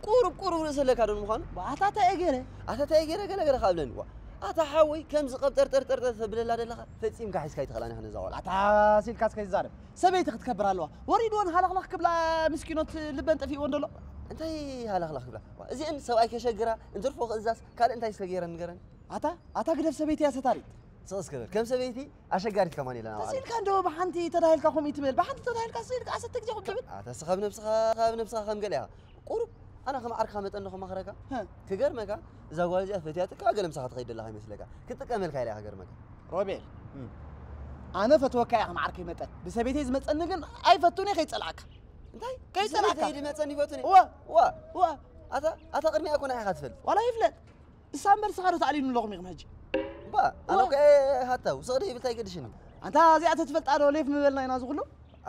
ቁሩብ ቁሩብ ርእሲ ኣለካ ዶ ንምዃኑ? ኣታ እንታይ እየ ገይረ? ኣታ እንታይ እየ ገይረ ገለ ገለ ካብ ብለኒ። ዋ፣ ኣታ ሓወይ፣ ከምዚ ቀብጠርጠርጠርጠር ተብለላ ዘለኻ፣ ፈጺምካ ሒዝካ ኣይትኽእላን ኢኻ ነዛ ቆልዓ። ኣታ ሲልካስ ከይዛረብ። ሰበይቲ ክትከብር ኣለዋ። ወሪድወን ሃለኽለኽ ክብላ ምስኪኖት ልበን ጠፊእወን ደሎ። እንታይ ሃለኽለኽ ክብላ? ዋ፣ እዚአን ሰብኣይ ከሸግራ፣ እንትርፎ ክእዛዝ፣ ካልእ እንታይ እስከ ገይረን ንገረን? ኣታ፣ ኣታ ግደፍ ሰበይቲ እያ ሰታሪት። ስቕ እስከ በል። ከም ሰበይቲ ኣሸጋሪት ከማን የለን ኣብ ዓለም። ተሲልካ እንዶ ብሓንቲ ተዳሂልካ ከምኡ ትብል። ብሓንቲ ተዳሂልካ ስቕ ኢልካ ኣሰተ ግዜ ኹም ትብል። ኣታ እስኻ ብነብስኻ፣ ካብ ነብስኻ ከም ገለ ኢኻ። ቁሩብ ኣነ ከም ዓርክኻ መጠን ዶ ከማኽረካ? ሀ። ክገርመካ፣ እዛ ጓል እዚኣ ፈትያትካ ገለ ምሳኻ ትኸይድ ዘለኻ ይመስለካ። ክትጥቀመልካ ኢላ እያ ክገርመካ። ሮቤል፣ እም። ኣነ ፈትወካ እየ ከም ዓርከይ መጠን። ብሰበይተይ ዝመጸኒ ግን ኣይፈቱን እየ ከይጸልኣካ። እንታይ? ከይጸልኣካ። ብሰበይተይ ዝመጸኒ ይፈቱን እየ? እወ። እወ። እወ። ኣታ፣ ኣታ ቅድሚኣ እኮ ንዓኻ ትፈልጥ። ዋላ ይፍለጥ። እሳ እምበር ንስኻ ዶ ተኣሊኑ ኣለኹም ኢኹም ሕጂ? እባ፣ ኣነ ዋ። እኮ እየ ሃታው፣ ስቕ ዶ ይብል እንታይ ይገድሽኒ? ኣንታ እዚኣ ተትፈልጣ ዶ ሌፍ ምበልና ኢና ዝኹሉ?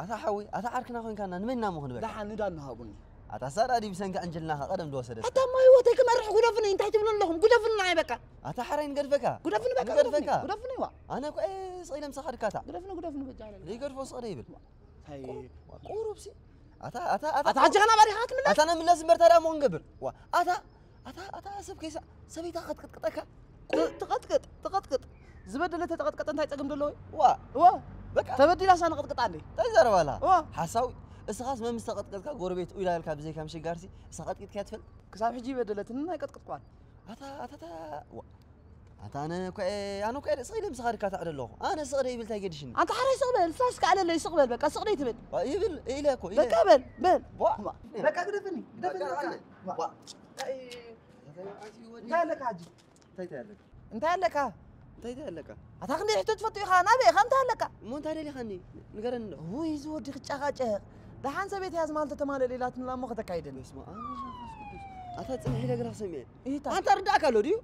ኣታ ሓወይ፣ ኣታ ዓርክና ኮይንካና ንመን ኢና እሞ ክንበልካ? ደሓን ንዳኑ ሃቡኒ። ኣታ ሳራ ድዩ ብሰንኪ ዕንጅልናኻ ቀደም ዝወሰደት? ኣታ እሞ ህይወተይ ክመርሕ ጉደፉኒ፣ እንታይ ትብሉ ኣለኹም? ጉደፉኒ ንዓይ በቃ። ኣታ ሓራይ ንገድፈካ። ጉደፉኒ በቃ፣ ንገድፈካ። ጉደፉኒ፣ ጉደፉኒ ዋ። ኣነ እኮ እየ ስቕ ኢለ ምሳኻ ድካታ። ግደፍኒ፣ ግደፍኒ በጃ ኣለና። ዘይገድፎ ስቕ ዶ ይብል? እንታይ? ቁሩብ፣ ቁሩብ ሲ። ኣታ፣ ኣታ፣ ኣታ፣ ኣታ ሕጂ ኸና ባሪኻ ክትምለስ? ኣታ ንምለስ እምበር ታዲያ እሞ ክንገብር? ዋ፣ ኣታ፣ ኣታ፣ ኣታ ሰብ ከይሳ፣ ሰበይታ ክትቅጥቅጠካ? ት-፣ ትቐጥቅጥ፣ ትቐጥቅጥ። ዝበደለ ተተቐጥቀጠ እንታይ ጸገም ደለዎ? ዋ። ዋ። በቃ። ተበዲላ እሳ ንቐጥቅጣ እንዴ? እንታይ ዘረባላ? ዋ። ሓሳዊ። እስኻስ መምስ ተቐጥቀጥካ ጎረቤት ኡይላ ኢልካ ብዘይካ ምሽጋርሲ፣ እሳ ቀጥቂጥካ ትፈልጥ? ክሳብ ሕጂ ይበደለትኒ ኣይቀጥቅጥኳን። ኣታ፣ ኣታ፣ ኣታ፣ ዋ። ኣታ ኣነ እኮ እየ፣ ኣነ እኮ እየ ስቕ ኢለ ምሳኻ ድካታዕ ደለኹ። ኣነ ስቕ ደ ይብል እንታይ ገድሽኒ? ኣንታ ሓራይ ስቕ በል፣ ሳስ ከኣለለይ ስቕ በል፣ በቃ ስቕ ደ ትብል። ዋ፣ ይብል፣ ኢለ እኮ፣ ኢለ። በቃ በል፣ በል። ዋ። በቃ ግደፍኒ፣ ግደፍኒ በቃ በቃ። ኣነ። ዋ። ዋ። እንታይ እንታይ ኣለካ ሕጂ? እንታይ እንታይ ኣለካ? እንታይ ኣለካ? እንታይ እንታይ ኣለካ? ኣታ ክንደይ ሕቶ ትፈቱ ኢኻ? ናበይ ኢኻ? እንታይ ኣለካ? እሞ እንታይ ደሊኻኒ? ንገረኒ እንዶ። ውይ፣ እዚ ወዲ ክጨቓጨቕ። ደሓን ሰበይቲ እያ ዝማል ተተማለል ኢላትንላ እሞ ከተካይደኒ። በስመ ኣብ ወወልድ ወመንፈስ ቅዱስ። ኣታ ጽንሕ ኢለ ግራ ክሰምዕ። ኢታ። ኣንታ ርዳእካ ኣሎ ድዩ?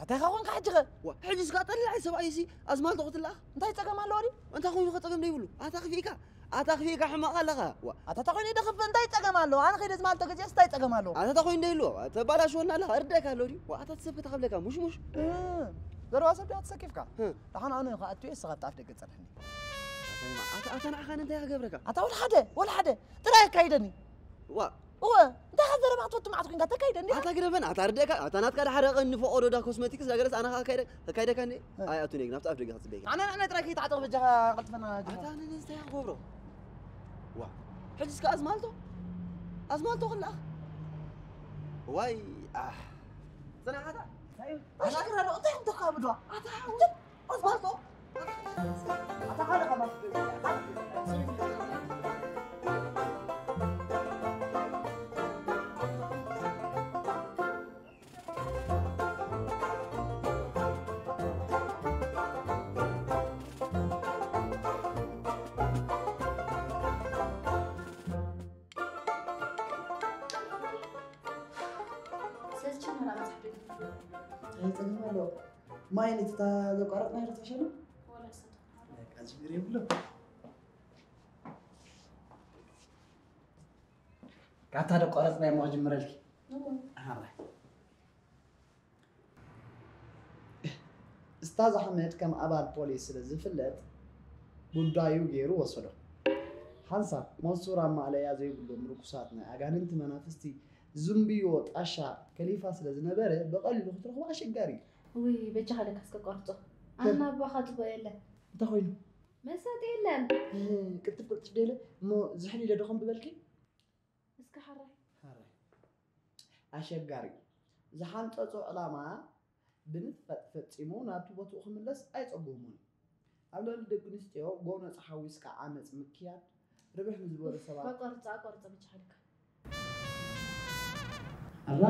እንታይ ኢኻ ኮንካ ሕጂ ኸ? ዋ፣ ሕጂ እስካ ጠላዕ ሰብኣይ ሲ ኣዝማልቶ ክትላኽ? እንታይ ጸገም ኣለዎ ድዩ? እንታይ ኮይኑ ከ ጸገም ዘይብሉ? ኣታ ክፊእካ፣ ኣታ ክፊእካ ሕማቕ ኣለኻ። ዋ። ኣታ እንታይ ኮይኑ ደኽፍ እንታይ ጸገም ኣለዎ? ኣነ ከይደ ዝማልቶ ገዚኣስ እንታይ ጸገም ኣለዎ? ኣታ እንታይ ኮይኑ ደይሉ? ተባላሽወና ኣለኻ። ርዳእካ ኣሎ ድዩ? ዋ፣ ኣታ ትሰብ ከተኸብለካ ሙሽ ሙሽ። እ፣ ዘረባ ሰብ ድኣ ተሰኪፍካ? እ። ደሓን ኣነ ክኣቱ እየ፣ እስኻ ኣብቲ ኣፍ ደገ ጸንሐኒ። ኣታ፣ ኣታ ንዓኻ እንታይ ክገብረካ? ኣታ ወላ ሓደ፣ ወላ ሓደ። ጥራይ ኣካይደኒ። ዋ። እወ፣ እንታይ ካብ ዘረባ ክትፈቱ መዓት ኮንካ ተካይደ እንዲኻ? ኣታ ግደፈን፣ ኣታ ርደእካ፣ ኣታ ናትካ ድሓረ ቀን ንፈቆዶ ዳ ኮስመቲክስ ዳገለስ ኣና ካካይደ፣ ካካይደካ እንዴ? እ። ኣይ ኣቱ ነግ ናብቲ ኣፍ ደገ ክጽበየካ። ኣነ ንዕነ ጥራይ ከይተዓጠቕ በጃኻ ቀልጥፈና ጅፋ። ኣታ ንነዚ እንታይ ክገብሮ? ዋ። ሕጂ እስከ ኣዝማልቶ? ኣዝማልቶ ክላኽ? ዋይ፣ ኣህ። ጽናሓታ? እንታይ እዩ? ኣሽክራ ዶ? እንታይ እዮም ተካብዶ? ኣታ ሓው። ኣዝማልቶ? ኣታ ሓደ ካባክ። ሰልችና ናብዛ ሕደግ። እንታይ ጸገም ኣለዎ? ማይ ነቲ እታ ዘቋረጽናዮ ዶ ትሕሸኒ? ወላ ሰቶ። በቃ ችግር የብሎ። ካብታ ዘቋረጽናዮ እሞ ክጅምረልኪ። እወ። ኣረ። እስታዝ ኣሕመድ ከም ኣባል ፖሊስ ስለ ዝፍለጥ፣ ጉዳዩ ገይሩ ወሰዶ። ሓንሳብ መንሱር ኣብ ማእለያ ዘይብሎም ርኩሳት ናይ ኣጋንንቲ መናፍስቲ ዝንብይዎ ጣሻ ከሊፋ ስለ ዝነበረ፣ ብቐሊሉ ክትረኽቦ ኣሸጋሪ እዩ። ውይ፣ በጃኻ ለካ እስከ ቋርጾ። ኣነ ኣባኻ ጽቡቕ የለን። እንታይ ኮይኑ? መሳጢ የለን። እ፣ ቅልጥፍ ቅልጥፍ ደለ እሞ ዝሕል ኢለ ዶ ከም ብበልኪ? እስከ ሓራይ። ሓራይ። ኣሸጋሪ። ዝሓንጸጾ ዕላማ ብንጥፈት ፈጺሙ ናብቲ ቦትኡ ክምለስ ኣይጸግሞን እዩ። ኣብ ልዕሊ ደቂ ኣንስትዮ ጎነጽ ሓዊስካ ዓመጽ ምክያድ ርብሕ ንዝበሉ ሰባት ኣቋርጻ፣ ኣቋርጻ በጃኻ ኢልካ። ኣላ።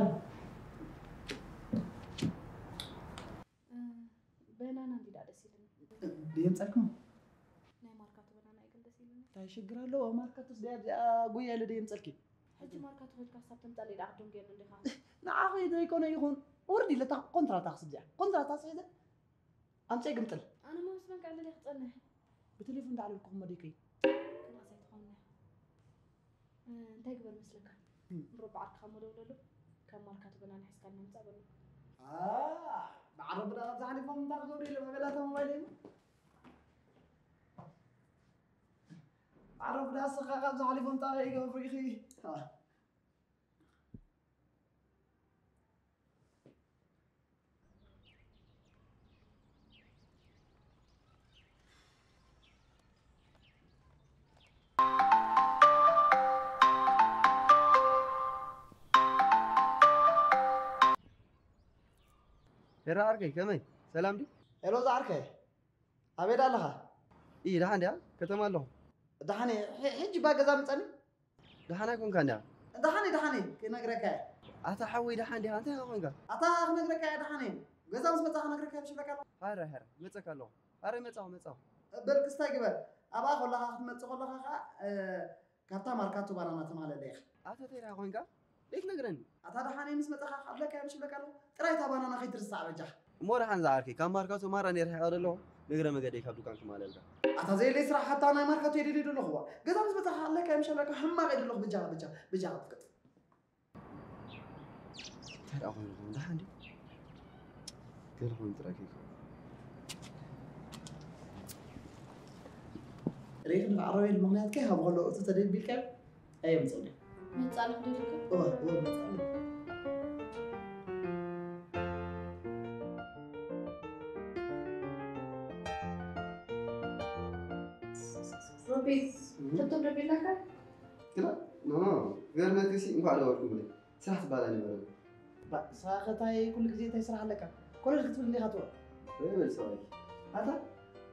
እ፣ በናና እንዲ ደኣ ደስ ኢሉኒ። ድየምጸልኩም? ናይ ማርካቶ በናና እዩ ግን ደስ ኢሉኒ። እንታይ ሽግር ኣለዎ? ማርካቶስ ድያ እዚኣ ጉያ ኢለ ድየምጸልኪ? ሕጂ ማርካቶ ከድካ ሳብ ተምጸለይ ደኣ ክትደንጉየኒ እንዲኻ። ንዓኺ ዘይኮነ ይኹን፣ ውርድ ኢለ እታ ኮንትራታ ክስድያ። ኮንትራታ ስሒዘ ኣምጺኤ ግምጥል። ኣነ እሞ ምስ መን ክዕልል እየ ክጸንሕ? ብቴሌፎን እንዳዕለልኩ እሞ ደይከይ። ክላስ ኣይትኾንነ። እ፣ እንታይ ግበር መስለካ? እም። ንሮባ ዓርክኻ እሞ ደውለሉ። ካብ ማርካቶ በናና ሒዝካልና ምጻእ በሎ። ኣ፣ ብዓረብ ደኣ ካብዚ ሓሊፎም እንታይ ክገብሩ ኢለ መበላታ ሞባይል እዩ። ዓረብ ደኣ ስኻ ካብዚ ሓሊፎም እንታይ ይገብሩ ኢኺ? ኣ። ራ ዓርከይ ከመይ ሰላም ድዩ? ሄሎ ዝዓርከይ፣ ኣበይ ኣለኻ? ኢ ደሓን ድያ? ከተማ ኣለኹ። ደሓን እየ። ሕ- ሕጂ ባ ገዛ ምጸኒ? ደሓን ኣይኮንካ እንድያ? ደሓን እየ፣ ደሓን እየ፣ ክነግረካ እየ። ኣታ ሓወይ ደሓን ድያ? እንታይ ኢኻ ኮንካ? ኣታ ክነግረካ እየ፣ ደሓን እየ። ገዛ ምስ መጻ ክነግረካ እየ፣ ብሽለካ ኣለኹ። ሓረ ሓረ መጸካ ኣለኹ። ኣረ መጻኹ መጻኹ። በል ክስታይ ግበር። ኣብኣ ከለኻ ክትመጽእ ከለኻ ኸኣ እ፣ ካብታ ማርካቶ ባናና ተማለለ ኢኻ። ኣታ ተይራ ኮይንካ ዘይትነግረኒ? ኣታ ደሓነይ ምስ መጻኻ ክኣብለካ እየ ምሽ ብለካ ኣለኹ። ጥራይ እታ ባናና ከይትርስዓ በጃኻ። እሞ ደሓን ዝዓርከይ ካብ ማርካቶ ማራ ነይ ርሒቐ ዘለኹ። ንግረ መገደይ ካብ ዱካን ክማለልካ። ኣታ ዘየለይ ስራሕ ሓታ ናይ ማርካቶ የደልየ ዘለኹ። ገዛ ምስ መጻኻ ክኣብለካ እየ ምሽ ብለካ ሕማቕ እየ ዘለኹ። በጃኻ በጃኻ በጃኻ ፍቅጥ። እንታይ ደኣ ኮይኑ ይኸውን? ደሓን ድዩ? ገለ ኮይኑ ጥራይ ከይከውን። ርኢኺ ንዓረበይ ንምኽንያት ከይሃቡ ከለዉ እቶ ተደቢልካዮ ኣየምጽእን እዩ። መጻልኽ ደሊካ? እወ፣ እወ፣ መጻልኽ። ሮቤል፣ እም። ሕቶ ደቢልናካ? ግዳ፣ ኖ፣ ኖ፣ ገርመትሲ እንኳዕ ደወልኩምለይ። ስራሕ ትባል ኣይነበረን። ባ፣ ንስኻ ከ እንታይ ኩሉ ግዜ እንታይ ስራሕ ኣለካ? ኮለል ክትብል እንዲኻ ትውዕል። ወይ በል ሰብኣይ። ኣታ፣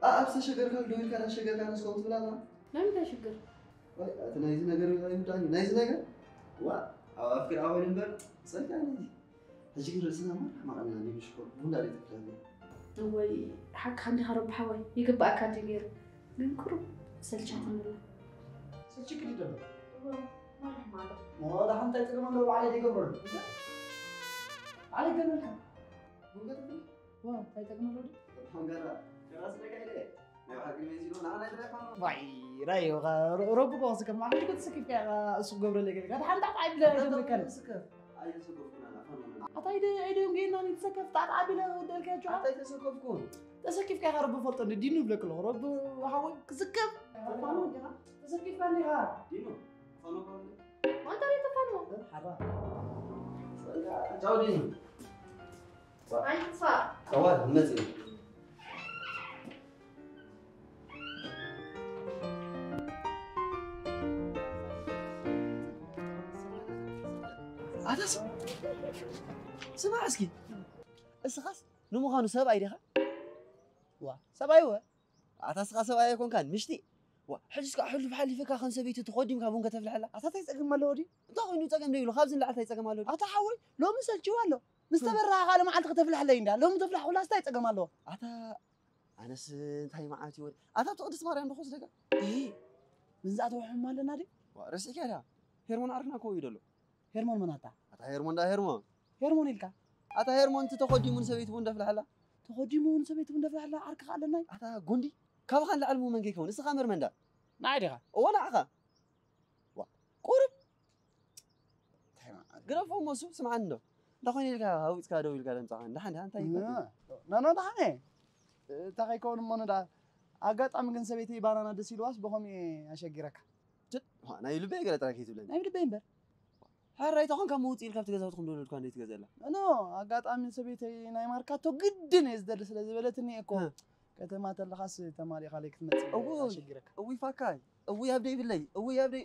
ኣ-፣ ኣብ ዝተሸገርካሉ ደው ኢልካ እንዳሸገርካ ነስከው ትብል ኣለኻ? ናይ ምንታይ ሽግር? ወይ፣ እቲ ናይዚ ነገር ኣይምዳኒ። ናይዚ ነገር? ዋ፣ ኣብ ኣፍኪር ኣወል እምበር፣ ጸልካ ናይዚ። ሕጂ ግን ርእስና ማራ ማራ ኢና እንዲሉ ሽኮር። ቡንዳ ደይ ተፍላለ። እወይ፣ ሓቅኻ እንዲኻ ረቢ ሓወይ፣ ይግብኣካ እንዲ ነይሩ። ግን ቁሩብ ሰልቻትኒ ኣላ። ሰልችክ ድዩ ደሎ? እወ፣ ማራ ማራ። ሞ፣ ደሓን እንታይ ጥቅሚ ኣለዎ? ባዕለይ ዘይገብረሉ። ባዕለይ ይገብረልካ። ቡን ገለ ትብል? ዋ፣ እንታይ ጠቅሚ ኣሎ ድዩ? ሃንጋራ፣ ከራስ ደቃ ኢለ። ናይ ብሓቂ መይዚ ዶ? ንዓና ይድረፋ። ዋይ፣ ራዮ፣ ሮ-፣ ሮቢ ኮ ስከፍ፣ ማሕመድ ኮ ትስከፍ፣ እሱ ገብረ ለገ። ጋር ሓንታ ጣይ ብለ ገብረ ከን። ስከፍ። ኣየ ስከፍ ኩና፣ ኣፋን። ኣታይ ደ፣ ኣይ ደ፣ ጌና ንትሰከፍ፣ ጣጣ ቢለ ወደልካ ጆ። ኣታይ ተሰከፍኩ። ተሰኪፍካ ኢኻ ረቢ ፈልጦ፣ እንዲ ዲኑ ይብለክ ኣለኹ። ረቢ ሓወይ ክስከፍ። ተፋኑ ዲኻ? ተሰኪፍካ እንዲኻ? ዲኑ፣ ፋኑ ፋኑ። ማንታ ላይ ተፋኑ? ሓራ። ቻው ዲኑ። ኣይትጥፋእ። ጠዋል ንመጽእ። ኣታ ስ-፣ ስማዕ እስኪ። እስኻስ ንምዃኑ ሰብኣይ ዲኻ? ዋ፣ ሰብኣይ ወ? ኣታ እስኻ ሰብኣይ ኣይኮንካን፣ ምሽቲ? ዋ፣ ሕጂስ ከኣ ሕሉፍ ሓሊፍካ ከም ሰበይቲ ተኾዲምካ ቡን ከተፍልሐላ? ኣታ እንታይ ጸገም ኣለዎ ድዩ? እንታይ ኮይኑ ጸገም ዘይብሉ? ካብዚ ንላዕሊ እንታይ ጸገም ኣለዎ ድዩ? ኣታ ሓወይ፣ ሎሚ ሰልችዋ ኣሎ። ምስ ተበራኻ ካልእ መዓልቲ ከተፍልሐለይ እንዳ። ሎሚ ተፍልሐኩላስ እንታይ ጸገም ኣለዎ? ኣታ ኣነስ እንታይ መዓት እዩ ወዲ? ኣታ ኣብቲ ቅድስት ማርያም ዶ ክወስደካ? እ፣ ምንዛእ ተውሕም ኣለና ድዩ? ዋ፣ ረሲዕካ ድያ? ሄርሞን ዓርክና እኮ እዩ ደሎ። ሄርሞን መን ኣታ? ኣታ ሄርሞን ዳ ሄርሞን። ሄርሞን ኢልካ? ኣታ ሄርሞን እቲ ተኸዲሙ ንሰበይቱ እውን ደፍልሓላ። ተኸዲሙ ንሰበይቱ እውን ደፍልሓላ ዓርክኻ ኣለና እዩ? ኣታ ጎንዲ፣ ካባኻ ንላዕሊ ምመን ከይከውን? እስኻ መርመን ዳ? ንዓይ ዲኻ? እወ ንዓኻ። ዋ፣ ቁሩብ። እንታይ መዓት? ግደፎ እሞ እሱ፣ ስምዓኒ እንዶ። እንታይ ኮይኑ ኢልካ ሃዊፅካ ደው ኢልካ ደምፃኻ? ደሓን፣ ደሓን፣ እንታይ ኢልካ? እ፣ ኖ፣ ኖ፣ ደሓን እየ። እንታይ ከይከውን እሞ ንዳ-፣ ኣጋጣሚ ግን ሰበይተይ ባናና ደስ ኢልዋስ ብኸምኡ እየ ኣሸጊረካ። ችድ፣ ዋ፣ ናይ ልበይ ገለ ጥራይ ከይትብለኒ። ናይ ልበይ እምበር። ሕራይ ተኾንካ ምውፅ ኢልካ ኣብቲ ገዛውትኹም ደውለልኳ እንደ ትገዘላ። ኖ፣ ኣጋጣሚ ሰበይተይ ናይ ማርካቶ ግድን እየ ዝደሊ ስለ ዝበለትኒ እኮ። እ። ከተማ ተለኻስ ተማሊኻለይ ክትመጽእ እው፣ ኣሸጊረካ። እውይ ፋካይ፣ እውይ ኣብ ደይ ብለይ፣ እውይ ኣብ ደይ።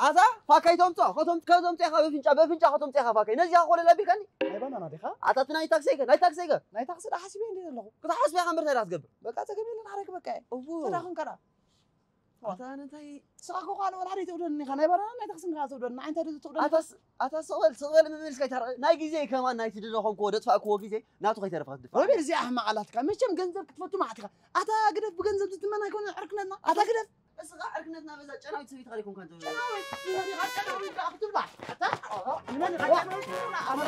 ኣታ ፋካይ ተምጾ፣ ከተም-፣ ከተምጾ ኢኻ በፍንጫ፣ በፍንጫ ከተምጾ ኢኻ ፋካይ። ነዚኣ ኮለል ኣቢልካኒ። ናይ ባናና ዲኻ? ኣታ እቲ ናይ ታክሲ ከ፣ ናይ ታክሲ ከ? ናይ ታክሲ ዳ ሓሲበ እንደ ዘለኹ። ክትሓስብ ኢኻ እምበር እንታይ ደኣ ክትገብር? በቃ ጸገም የለን፣ ሓረግ በቃ እየ። እው። ተዳኹም ከራ። ኣታ ኣነ እንታይ ንስኻ እኮ ካልእ ወላ ሓደ ኣይትቕደድን ኢኻ። ናይ ባናና ናይ ታክስን ከኣ ትቕደድ። ንዓይ እንታይ ደኣ ትቕደድ? ኣታ ስ-፣ ኣታ ስቕ በል፣ ስቕ በል ምምልስ ከይታርቕ። ናይ ግዜ ከማን ናይቲ ድደኾምክዎ፣ ደጥፋእክዎ ግዜ ናቱ ከይተረፈ ክትድፋእ። ሮቤል፣ እዚኣ ሕማቕ ኣላትካ። መቸም ገንዘብ ክትፈቱ መዓት ኢኻ። ኣታ ግደፍ፣ ብገንዘብ ዝትመን ኣይኮነን ዕርክነትና። ኣታ ግደፍ። እስኻ ዕርክነትና በዛ ጨናዊት ሰበይትኻ ዲኹም ከንተ ጨናዊት፣ ጨናዊት ኢኻ ክትብል በል። ኣታ፣ ንመን ኢኻ ጨናዊት ትብላ? ኣታ፣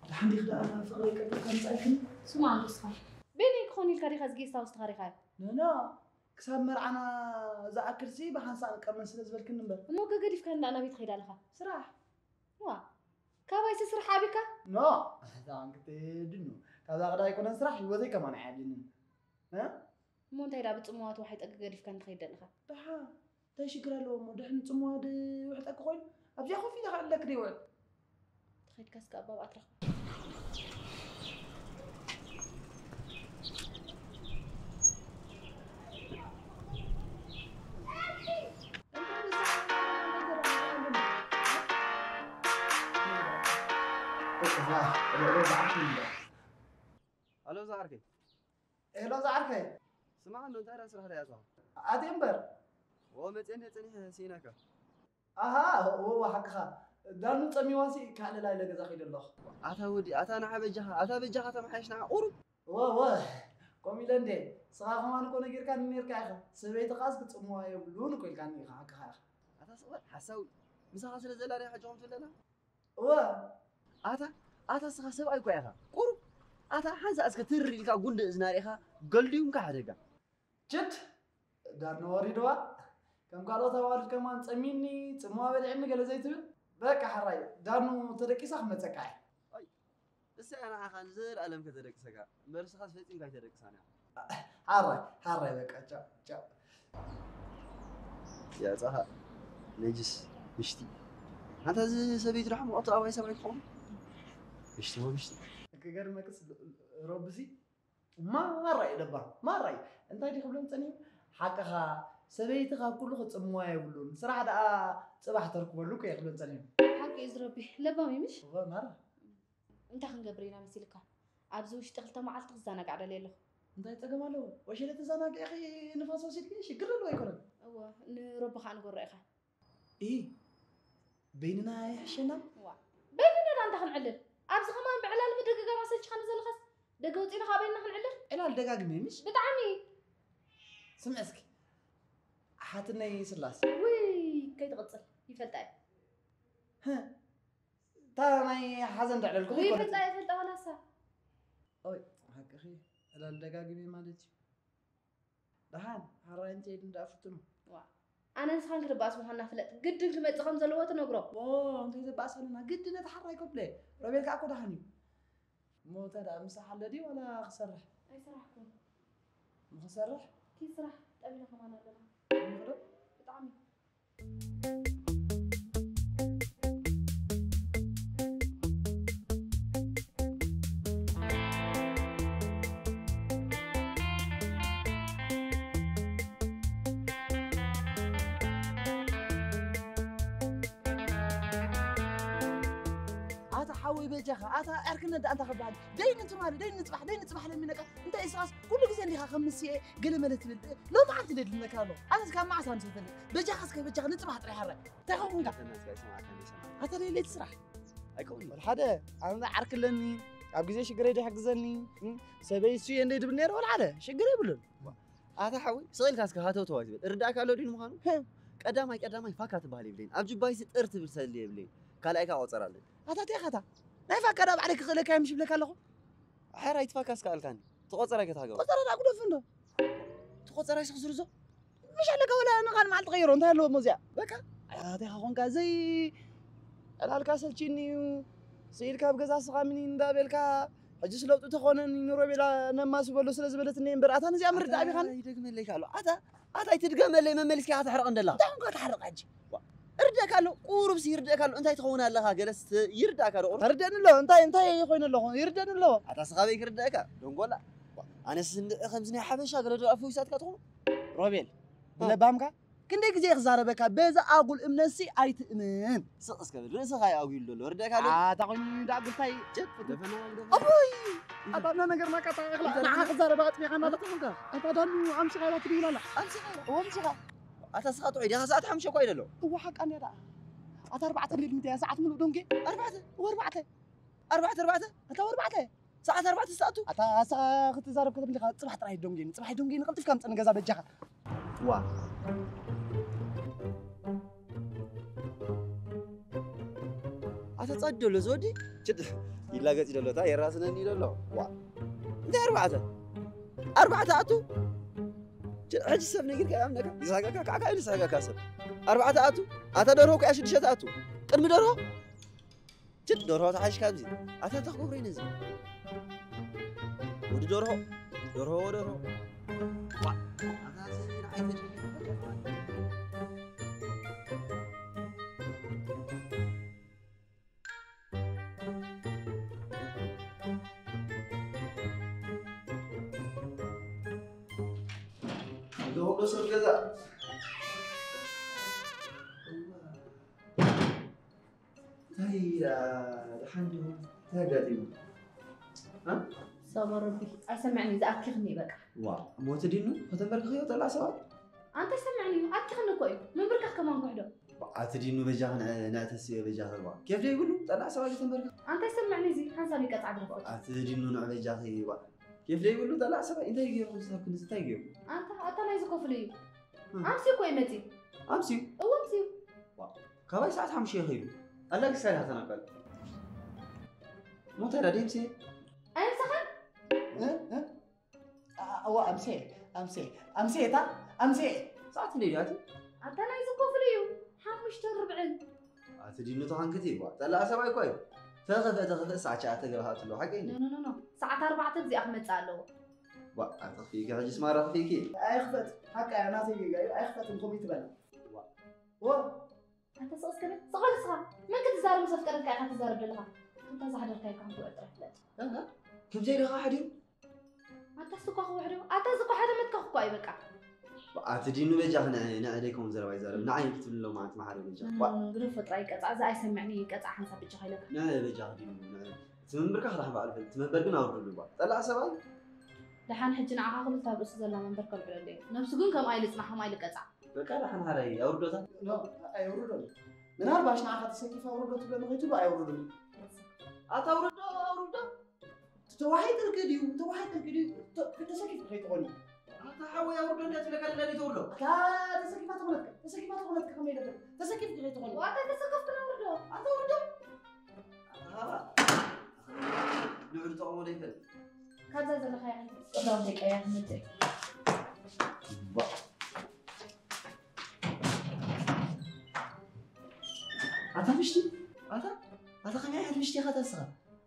ደሓን ዲኺ ደኣ ፍቕረይ ቀልጢፍካ ምጻእክኒ? ስማዕ እንዶ እስኻ። በይነይ ክኾን ኢልካ ዲኻ እዚ ጌስት ሃውስ ተኻሪኻዮ? ኖ፣ ኖ። ክሳብ መርዓና ዝኣክልሲ ብሓንሳእ ንቀመን ስለ ዝበልክኒ እምበር። እሞ ገገዲፍካኒ ደኣ ናበይ ትኸይድ ኣለኻ? ስራሕ። ዋ፣ ካባይሲ ስራሕ ኣብዩካ? ኖ፣ እታ እንክትድኑ። ካብዛ ኸዳ ኣይኮነን ስራሕ፣ ህይወተይ ከማን ኣይዓብየንን። እ? እሞ እንታይ ደኣ ብጽምዋ ተዋሒጠ ገገዲፍካኒ ትኸይድ ዘለኻ? ደሓ፣ እንታይ ሽግር ኣለዎ እሞ? ድሕን ጽምዋ ድውሕጠኪ ኮይኑ፣ ኣብዚኣ ኮፍ ኢለ ክዕልለኪ ድይውዕል? ተኸይድካ እስከ ኣባብኣ ትረኽባ። ዋ፣ ሮ- ሮ- ዝዓርኩ ይብላ። ኣሎ ዝዓርከይ። ሄሎ ዝዓርከይ። ስማዕ ኣሎ እንታይ ደኣ ስራሕ ደኣ ያጽኻ? ኣትየ እምበር። ኦ መጽየ እንደ ጸኒሐ ስኢነካ። ኣሃ፣ እወ ሓቅኻ። ዳኑ ጸሚዋሲ ካዕልላ ኢለ ገዛ ከይደ ኣለኹ። ኣታ ወዲ፣ ኣታ ንዓ በጃኻ፣ ኣታ በጃኻ ተመሓየሽ ንዓ ቁሩብ። እወ እወ። ከምኡ ኢለ እንዴ። ስኻ ከማን እኮ ነጊርካኒ ነርካ ኢኻ። ሰበይቲ ኻስ ክጽምዋ የብሉን እኮ ኢልካኒ ኢኻ ሓቅኻ ኢኻ። ኣታ ስቕ በል ሓሳዊ። ምሳኻ ስለ ዘላ ዲያ ሕጂ ከምኡ ትብለና? እወ። ኣታ ኣታ ስኻ ሰብኣይ እኳ ኢኻ። ቁሩብ ኣታ ሓንሳ እስከ ትርር ኢልካ ጉንዲ እዝና ርኢኻ ገልድዩምካ ሓደጋ። ችድ ዳርኖ ወሪድዋ ከም ካልኦት ኣዋልድ ከማን ጸሚኒ ጽምዋ በሊዕኒ ገለ ዘይትብል በቃ ሓራይ ዳርኖ ተደቂሳ ክመጸካ እየ። እሳ እያ ንዓኻ ንዘለኣለም ከተደቅሰካ እምበር ንስኻስ ፈጺምካ ኣይተደቅሳን እያ። ሓራይ ሓራይ በቃ ቻው ቻው። ያጻኻ ነጅስ ምሽቲ ኣንታ እዚ ሰበይቲ ዶ ሓሙቐቶ ኣባይ ሰብኣይ ክኸውን ምሽቲ ሞ ምሽቲ ክገርመክስ ሮብሲ ማራ እዩ ለባ ማራ እዩ እንታይ ዲ ክብሎም ጸኒሑ ሓቅኻ ሰበይቲ ካብ ኩሉ ክጽምዋ የብሉን ስራሕ ደኣ ጽባሕ ተርክበሉ እኮ እየ ክብሎም ጸኒሑ ሓቂ እዩ ዝረቢ ለባም ይምሽ እወ ማራ እንታይ ክንገብር ኢና መሲልካ ኣብዚ ውሽጢ ክልተ መዓልቲ ክዘናጋዕ ደልየ ኣለኹ እንታይ ጸገም ኣለዎ ወሸለ ተዘናጊዕኺ ንፋስ ወሲድኪ ሽግር ኣለዎ ኣይኮነን እወ ንረቢ ከዓ ንገሮ ኢኻ እይ በይንና ይሕሸና ዋ በይንና ዳ እንታይ ክንዕልል ኣብዚ ከማን ብዕላል ምድግጋም ኣሰልችኻኒ ዘለኻስ ደገ ውፂና ከዓ በይንና ክንዕልል ዕላል ደጋግመ ምሽ ብጣዕሚ ስምዕ እስኪ ሓትነይ ስላስ ውይ ከይትቕፅል ይፈልጣ እየ እታ ናይ ሓዘን ተዕለልኩ ውይ ይፈልጣ እየ ፈልጣ ዋላሳ ኦይ ሓቅኺ ዕላል ደጋግመ ማለት እዩ ደሓን ሓራይ እንተይድ እንዳፍትኑ ኣነ ንስኻን ክድባኣስ ምዃንና ፍለጥ ግድን ክመፅእ ከም ዘለዎ ትነግሮ እንታይ ዘባእሰልና ግዲ ነቲ ሓራይ ከብለ ረቤልካ እኮ ደሓን እዩ እሞ እንታይ ደኣ ምሳሕ ኣሎ ድዩ ዋላ ክሰርሕ ኣይሰራሕኩን ንኽሰርሕ ኪድ ስራሕ ጠቢለ ከማን ኣለና ንኽዶ ብጣዕሚ ኣታ ሓወይ በጃኻ ኣታ ዕርክነት ደኣ እንታይ ክበሃል ደይኒ ትማሊ ደይኒ ንፅባሕ ደይኒ ፅባሕ ለሚነካ እንታይ እስኻስ ኩሉ ግዜ እንዲኻ ከም ምስየ ገለ መለ ትብል ሎማዓንቲ ደድልነካ ኣሎ ኣነስ ካብ መዓስ ኣምሰተኒ በጃኻ እስከ በጃኻ ንፅባሕ ጥራይ ሓራይ እንታይ ኸምንካ ኣታ ደይ ለይቲ ስራሕ ኣይከውን ወላ ሓደ ኣነ ዓርክለኒ ኣብ ግዜ ሽግረይ ደይ ሕግዘኒ ሰበይ እሱ እየ እንደይ ድብል ነይረ ወላ ሓደ ሽግር የብሉን ኣታ ሓወይ ስቕ ኢልካ እስከ ሃተውተው ኣይትበል። እርዳእካ ኣሎ ድዩ ንምዃኑ? ቀዳማይ ቀዳማይ ፋካ ትበሃል የብለይን። ኣብ ጅባይሲ ጥር ትብል ሰሊ የብለይን። ካልኣይ ከኣ ቆጸራ ኣለኒ። ኣታ እንታይ ኢኻ እታ ናይ ፋካ ደኣ ባዕለይ ክኽእለካ እየ ምሽ ይብለካ ኣለኹ። ሓራይ ትፋካ እስከ ኣልካኒ። ትቆጸራይ ከታ ሃገባ። ቆጸራ ደኣ ግደፎ እንዶ። ትቆጸራይ ስኽ ዝርዞ። ምሽ ኣለካ ወላ ንኻል መዓልቲ ቀይሮ እንታይ ኣለዎ እሞ እዚኣ። በቃ ኣታ እንታይ ኢኻ ኾንካ ዘይ ዕላልካ ሰልችኒ እዩ። ስኢልካ ኣብ ገዛ ስኻ ምን እንዳበልካ ሕጂስ ለውጢ ተኾነኒ ንሮቤላ ነማሲ በሎ ስለ ዝበለትኒ እምበር ኣታ ነዚኣ ምርዳእ ኣቢኻኒ ይደግመለይ ካሎ ኣታ ኣታ ኣይትድገመለይ መመሊስካ ኢኻ ተሕርቕ እንደላ እንታይ ኾንካ ተሓርቕ ሕጂ እርደእካ ኣሎ ቁሩብሲ ይርደእካ ኣሎ እንታይ ትኸውን ኣለኻ ገለስ ይርዳእካ ዶ ቁሩብ ተርደእኒ ኣሎ እንታይ እንታይ ኮይነ ኣለኹ ይርደእኒ ኣሎ ኣታ ስኻበይ ክርደእካ ደንጎላ ኣነስ እንድዒ ከምዚ ናይ ሓበሻ ገለ ዶ ኣፈዊሳትካ ትኾኑ ሮቤል ብለባምካ ክንደይ ግዜ ክዛረበካ በዚ ኣጉል እምነትሲ ኣይትእመን። ስቕ እስከ ብል ርእስኻ እዩ ኣጉሉ ዘሎ ርደእካ ኣሎ። ኣታ ኮይኑ እንዳ ኣጉልታይ ጀት ደፈና ደፈና። ኣቦይ ኣታ እና ነገር ማቃታ እኽላ ንዓ ክዛረባ ኣጥሚኻ እና ተጥምካ ኣታ ዳኑ ኣምሲኻ ኢላ ትድውል ኣላ። ኣምሲኻ ኢላ እወ ኣምሲኻ። ኣታ ስኻ ጥዑይ ዲኻ ሰዓት ሓሙሽተ እኳ እዩ ዘሎ። እወ ሓቃ እንድያ ደኣ። ኣታ ኣርባዕተ ሌሊት ምንታይ እያ ሰዓት ምሉእ ዶንጌ? ኣርባዕተ እወ ኣርባዕተ። ኣርባዕተ ኣርባዕተ ኣታ ኣርባዕተ ሰዓት ኣርባዕተ ዝትኣቱ ኣታ ኣስኻ ክትዛረብ ከተብልኻ ፅባሕ ጥራይ ደንጉየኒ ፅባሕ ደንጉየኒ ቀልጢፍካ ምፀኒ ገዛ በጃኻ ዋ ኣታ ፃዲ ደሎ እዚ ወዲ ችድ ይላገፂ ደሎ እታ የራስነኒ ደሎ ዋ እንታይ ኣርባዕተ ኣርባዕተ ኣቱ ሕጂ ሰብ ነጊርካ ይኣምነካ ይስሕቀካ ካዕካ ኢሉ ይስሕቀካ ሰብ ኣርባዕተ ኣቱ ኣታ ደርሆ እኮ እያ ሽዱሽተ ኣቱ ቅድሚ ደርሆ ችድ ደርሆ ተሓይሽ ካብዚ ኣታ እንታይ ክገብሮ እዩ ነዚ ወዲ ደርሆ ደርሆ ደርሆ ደወሎ ሰብ ገዛ እንታይ ደሓን ዲኹም እንታይ ኣጋጢሙ? እ? ሰበ ረቢ። ኣይሰምዕን እዩ፣ ዝኣኪኽኒ እዩ በቃ። ዋ፣ ሞት ዲኑ? ከተንበርክኽዮ ጠላዕ ሰባት? ኣንተ ሰምዕኒ እዩ፣ ኣኪኽኒ እኮ እዩ። ምንብርካኽ ከማን ኩሕዶ። ኣቲ ዲኑ በጃኺ ንዕ-፣ ንዕተስዮ በጃኺ ባ። ኬፍ ደይብሉ ጠላዕ ሰባት ይተንበርክኽ። ኣንተ ሰምዕኒ እዚ፣ ሓንሳብ ይቀጻዕ ድረፎት። ኣቲ ዲኑ ንዕ በጃኺ ባ። ኬፍ ደይብሉ ጠላዕ ሰባት እንታይ ገይሩ? ክሳብ ክንዚ እንታይ ገይሩ? ኣንታ፣ ኣታ ናይዚ ኮፍሉ እዩ። እ። ኣምሲ እኮ እዩ መጺኡ። ኣምሲ? እወ፣ ኣምሲ እዩ። ዋ፣ ካባይ ሰዓት ሓሙሽተ ይኸይዱ። ኣላ ክሳይ ሃተና ቃል። ሞተራ ደምሲ? ኣይምሳኻን? እ? እ? ኣ-፣ እዋ፣ ኣምሴ፣ ኣምሴ፣ ኣምሴ፣ እታ፣ ኣምሴ። ሰዓት ክንደይ ድያ እቲ? ኣታ ናይዚ ኮፍሉ እዩ። ሓሙሽተ ርብዕን። ኣቲ ዲኑ ተኻንክቲ፣ ዋ፣ ጠላዕ ሰብኣይ እኮ እዩ። ተኸፈ፣ ተኸፈ፣ ሰዓት ሸዓተ ገባህ ኣትሎ፣ ሓቀይ እንዴ? ኖ፣ ኖ፣ ኖ፣ ኖ። ሰዓት ኣርባዕተ እዚኣ ክመጽእ ኣለዎ። ዋ፣ ኣቲ ክፊኪ፣ ሕጂ ስማራ ክፊኪ። ኣይኽፈት፣ ሓቃ እያ፣ ናተይ ጌጋ እዩ፣ ኣይኽፈትን፣ ኮሚት በላ። ዋ። ዋ። ኣንተ ስቕ እስከ በል፣ ስቕ በል እስኻ። መን ክትዛረብ ምስ ኣፍቀረትካ ኢኻ ትዛረብ ዘለኻ? እታ ዝሓደርካዮ እኳ ሓንቲ ውዕል ጥራሕ ፍለጥ። ኣሃ፣ ከምዚ ኢልኻ ሓዲሩ? ኣታ ስኳ ክውሕዶ፣ ኣታ ዝኳ ሓደ መትካ ክኳ እዩ በቃ። ኣቲ ዲኑ በጃኺ ንዐ-፣ ንዐ ደይከውን ዘረባ ይዛረብ። ንዓይ ክትብሎ ማለት መሓሪ በጃ። ኖ፣ ኖ፣ ኖ፣ ግደፎ ጥራይ ቀጻ፣ እዛ ኣይሰምዕኒ ቀጻ ሓንሳብ ብቻ ከይለካ። ንዐ በጃኺ ዲኑ፣ ንዐ። እቲ መንበርካ ክዳሕ በዓል ፈልጥ፣ እቲ መንበር ግን ኣውርድሉ ባ። ጠላዕ ሰብኣይ። ደሓን ሕጂ ንዓኻ ክልተ ኣብ ርእሱ ዘላ መንበር ከልዕለሉ እየ። ነብሱ ግን ከምኣ ኢሉ ጽናሕ፣ ከምኣ ኢሉ ቀጻ። በቃ ደሓን ሓራይ ኣውርዶታ። ኖ፣ ኣየውርዶን። ምናልባሽ ንዓኻ ተሰኪፋ ኣውርዶ ትብለኒ ከይትብሎ ኣየውርዶን። ኣታ ኣውርዶ፣ ኣውርዶ። ተዋሂጥልኪ ድዩ? ተዋሂጥልኪ ድዩ? ተ-፣ ተሰኪፍኪ ከይትኾኒ። ኣታ ሓወይ ኣውርዶ እንዳ ትብለካ ደላ ደይ ተውርዶ። ኣታ ተሰኪፋ ተኾነትካ፣ ተሰኪፋ ተኾነትካ ከመይ ነበር? ተሰኪፍኪ ከይትኾኒ። ዋታ ተሰከፍኩ ነውርዶ። ኣታ ኣውርዶ። ኣታ ንዑ ዝጠቕሞ ደይፈልጥ። ካብዛ ዘለኻያ ዓይነት ጸጋም ደቀያ ትመጽእ። ኣታ ምሽቲ፣ ኣታ፣ ኣታ ከመይ ዓይነት ምሽቲ ኢኻ ተስኻ?